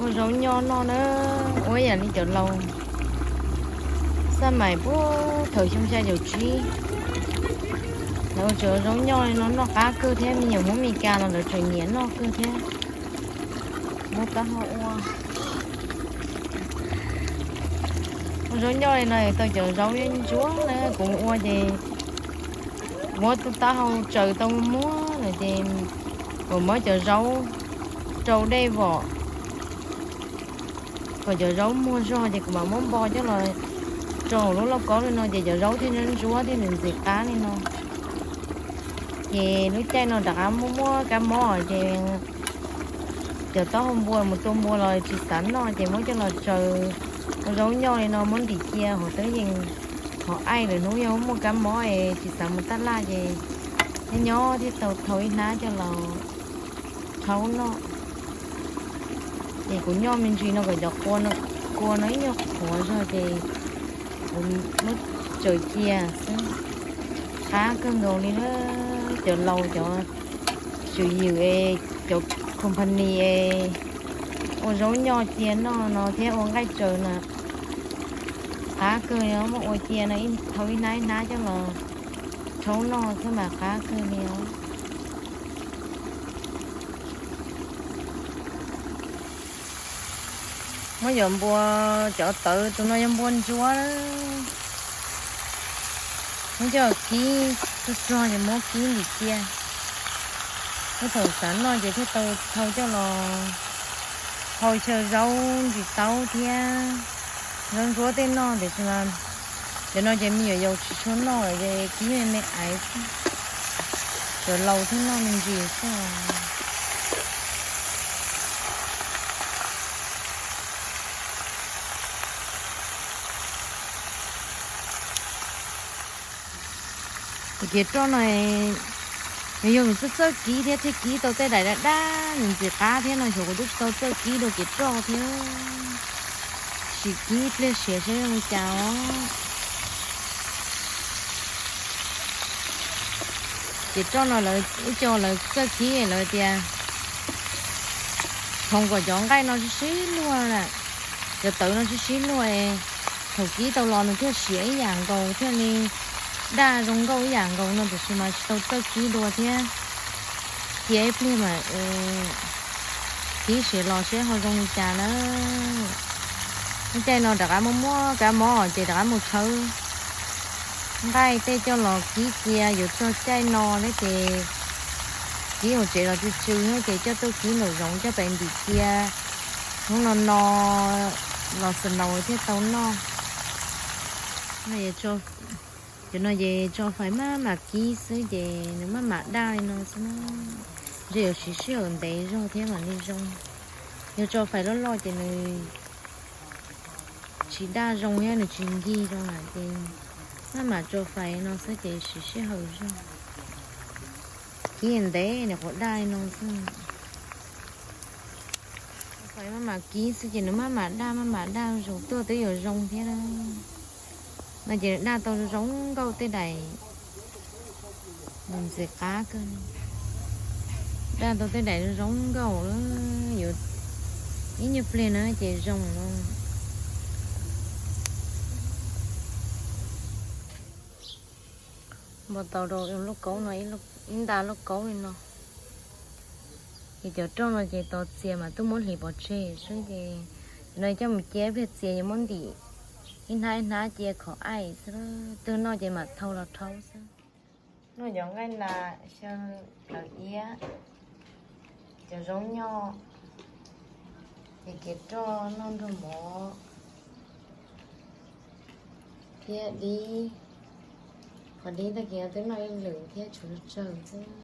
Ua zaub nyoj noj na, ua ib yam li cov laus xab mais puag thaum xyoo xya caum tsib, lawv ua tseem zaub nyoj li no noj qab kawg thiab, me nyuam Hmoob Mes Kas los lawv tseem nyiam noj kawg thiab. Muab taub hau ua, ua zaub nyoj li no tau cov zaub ntsuab na, kuv ua ces muab taub hau tsaws tau muag lawm ces kuv muab cov zaub rau dej vom, kom cov zaub muag zog ces kuv mam muab npo coj los rau hauv lub lauj kaub li no ces cov zaub thiaj ntsuab ntsuab thiaj ntxim qab li no. Ces lub caij no rov qab muaj muaj kab mob ces cov taub hau npua mus tua npua los tsis xav noj ces muab coj los tsaws ua zaub nyoj li no muab ntim cia hauv teb yees, hauv aij lwm hnub yog muaj kab mob es tsis xav mus taj laj ces nyob nyob thiaj tau thau ib hnab coj los rhaub noj. Ces kuv nyoj me ntsis no kom cov kua no ib nyuag qhuav zog ces kuv muab tsaws cia xwb. Qab kawg nkaus li na, cov laus cov tswv yim es cov company es ua zaub nyoj cia noj no thiab ua nqaij tsaws na, qab kawg li os. Muab ua cia no thau ib hnab ib hnab coj los rhaub noj xwb mas qab kawg li os. Muab cov npua, cov tawv tus no yog npua ntsuab, muab coj kib tsuag tsuag ces muab kib ntim cia. Lub thaum xav noj ces thiaj tau thau coj los hau xyaw zaub ntsis taub thiab zaub ntsuab tej noj tiam sis mas cov no ces me nyuam yaus tsis tshua noj lawm ces kib me me aiv xwb, cov laus thiaj noj me ntsis xwb. Tus kev roj no nws yog nws txawj txawj kib thiab thiaj kib tau tej daim dab dab nws ntxim qab thiab no, xyov kuv twb tsis tau txawj kib dua kev roj thiab. Sim kib pliag siav seb zoo li cas os. Kev roj no lawv ib co lawv txawj kib lawv tias thoov kom cov nqaij no sib sib luag lawm, cov tawv no sib sib luag es thaum kib tau los nws thiaj siav ib yam nkaus thiaj li daj zoo nkauj ib yam nkaus no tiam sis mas tsis tau txawj kib dua thiab. Cia ib pliag mas kib siav los seb ho zoo li cas na. Lub caij no rov qab muaj muaj kab mob ces rov qab mus tshawb nqaij tej coj los kib cia, yuav txog caij no thiab ces kib hauv tsev los tsw tsw thiab ces coj tuaj kib nraum zoov coj pem ntim cia. Hnub no no los snow thiaj tau noj. Cov no ces tso fais maj mam kib xwb ces nws maj mam daj li no xwb na. Ntshe yuav siv sij hawm ntev zog thiab mam li zoo. Yog tso fais loj loj ces nws tsis daj zoo thiab nws tsis nkig zoo lawm ces maj mam tso fais no xwb ces siv sij hawm zog. Kib ntev nws qhuav daj li no xwb. Tso fais maj mam kib xwb ces nws maj mam daj maj mam daj, zaum tuaj twb yuav zoo thiab na. No ces daj tau zoo nkauj tej daim, nws ntxim qab kawg. Daj tau tej daim zoo nkauj, yuav ib nyuag pliag na ces zoo no. Npau taus rau lub kaub no, ib nta lub kaub li no. Ces cov roj no ces tos txias mas tuaj muab hliv pov tseg xwb ces cov no coj mus cia ib pliag txias yuav muab ntim ib hnab ib hnab cia khov aim xwb, twg noj ces mam thau los rhaub xwb. Noj cov nqaij nas xyaw plawv iab, cov zaub nyoj, ces kev roj noj nrog mov thiab dib. Qhov dib tag kis twb noj ib lwm thiab tshuav tsawg xwb.